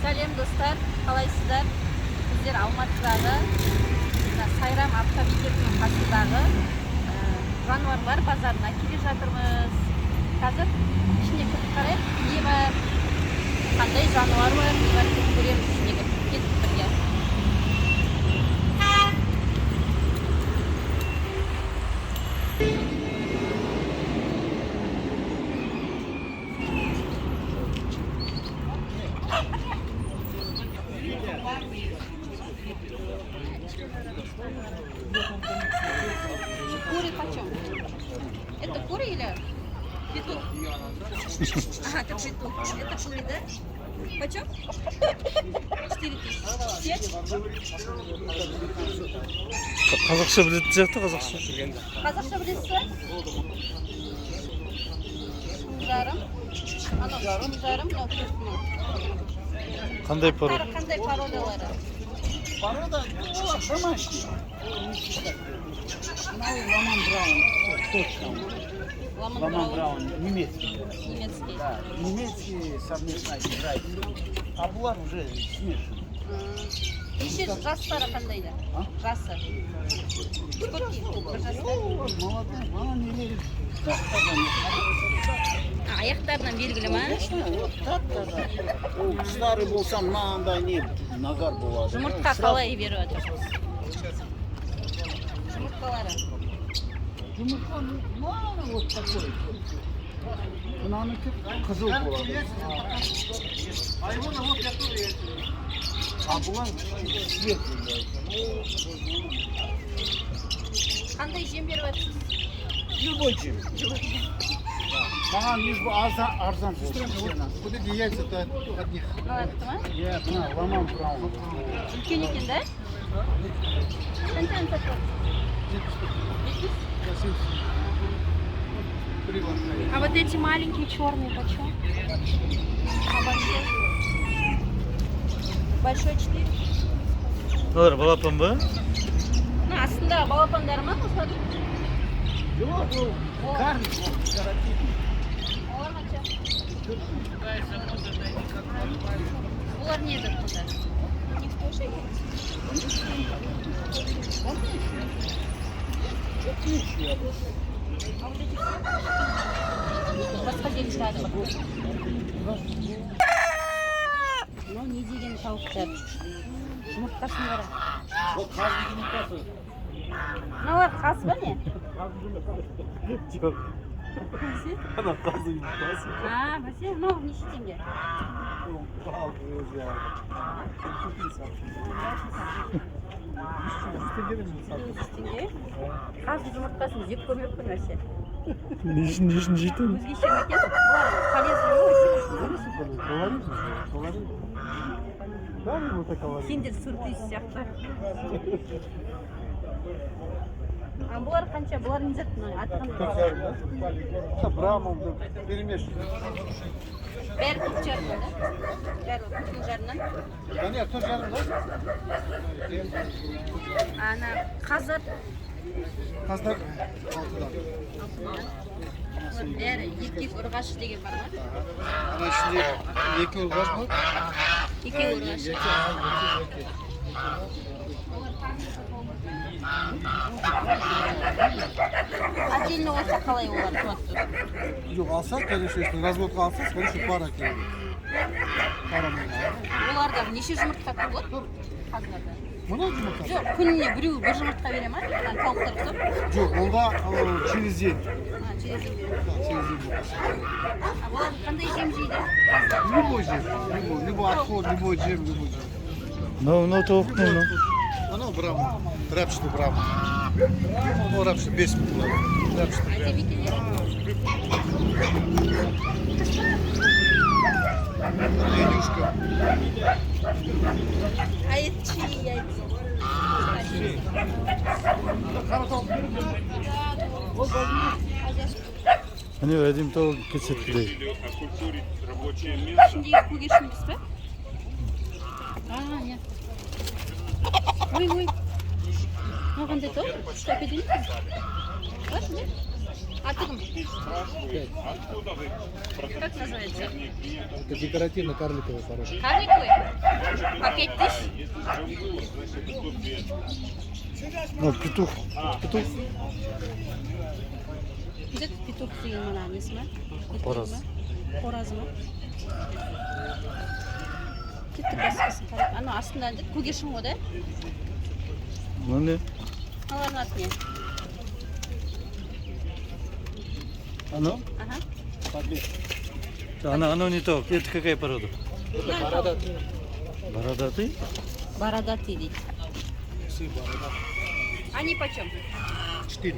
Сәлем, достар, қалайсыздар? Біздер Алматыдағы мына Сайрам автобекетінің қасындағы жануарлар базарына келе жатырмыз. Қазір ішіне кіріп қарайық, не бар, қандай жануар бар, не бар екенін көреміз. Ішіне кіріп кеттік бірге. Куры почем? Это куры или петух? Ага, это петух. Это куры, да? Почем? 4000. Все? Қазақша білетін сияқты, қазақша. Қазақша білесіз ба? 3,5. Анау 3,5, мынау 4000. Қандай порода? Аттары қандай, породалары? Порода, ну, домашний. Ну, Ламан Браун, точно. Ламан Ламан Браун. Браун, немецкий. Немецкий. Да, немецкий совместно израильский. А бұлар уже смешанный. Неше, жастары қандай да? А? Жасы. Сколько? 1 жаста? Ну, молодой, ана нелері тап-таза. А, аяқтарынан белгілі ма? Конечно, вот тап-таза. Ол старый болса, мынандай не, нагар болады. Жұмыртқа Сразу қалай беріп жатыр? Жұмыртқалары. Жұмыртқа, мына вот такой. Мынанікі қызыл болады. А бұлар светлый. Қандай жем беріп жатырсыз? Любой жем. Маған лишь бы арзан, арзан болсын. Цена. Вот эти яйца-то от них. Мыналардікі ма? Иә, мына Ламан Браун. Үлкен екен да? Қаншаны сатып? 70? Три лотка. А вот эти маленькие черные почем? А большой? Большой 4? Мыналар балапан ба? Мына астындағы балапандары ма осылардың? Жоқ, ол карлик, ол декоративный. Олар қанша? Олар не зат сонда? У них тоже есть? Чуть меньше, я думаю. А вот эти все? Басқа жерде тағы бар. Мынау не деген тауықтар? Жұмыртқасын қара. Ол қаздың жұмыртқасы. Мыналар қаз ба, не? Жоқ. Ана қаздың жұмыртқасы. А, бәсе, мынау неше теңге? Ол өзі. 100 теңгеден сатып. 100 теңге. Қаздың жұмыртқасын жеп көрмеппін вообще. Не үшін жейді оны? Өзгеше ме екен? Бұлар полезный ма вообще? Колоритный же, колоритный. Да, ему так колоритный. Киндер сюрприз сияқты. А бұлар қанша? Бұлар не зат? Мына аты қандай? Это Брахма, да, перемешанный. Бәрі 4,5-дан да? Бәрі 4,5-дан. Да нет, 4,5, да? Ана қаздар? Қаздар 6-дан. 6-дан. Бұлар бәрі еркек ұрғашы деген бар ма? Ана ішінде екі ұрғаш бар. Екеуі ұрғашы. Екі, екі, екі. Олар тағы сатып. Отдельно болса, қалай олар тұрады? Жоқ, алса, конечно, если разводка алса, скорее всего, пара келеді. Пара мен. Оларда неше жұмыртқа болады қаздарда? Мына жұмыртқа? Жоқ, күніне біреу бір жұмыртқа бере ма? Ана тауықтар ұқсап? Жоқ, онда через день. А, через день береді. Да, через день жұмыртқа. А олар қандай жем жейді қаздар? Любой жем, любой, любой отход, любой жем, любой жем. Мынау тауық не мынау? Анау Брахма, рапчатый Брахма. Ну, рапчатый 5000 болады. Рапчатый Брахма. Әдемі екен, иә? Индюшка. А это чьи яйца? Қара тауық. Міне, әдемі тауық кетсеттідей. Ішіндегі көгершін емес пе? А, нет. Ой, ой. Мынау қандай тауық? Күшті әп әдемі екен. Бар, не? Аты кім? Как называется? Это декоративно-карликовая порода. Карликовый? По 5000? Мынау петух. Петух. Где петух деген мына несі ма? Қораз. Қоразы ма? Кеттік, басқасын қарап. Анау астында көгершін ғой да? Мынау не? Мыналардың аты не? Анау? Ага. Анау не тауық. Это какая порода? Бородатый. Бородатый? Бородатый дейді. Они почем? 4.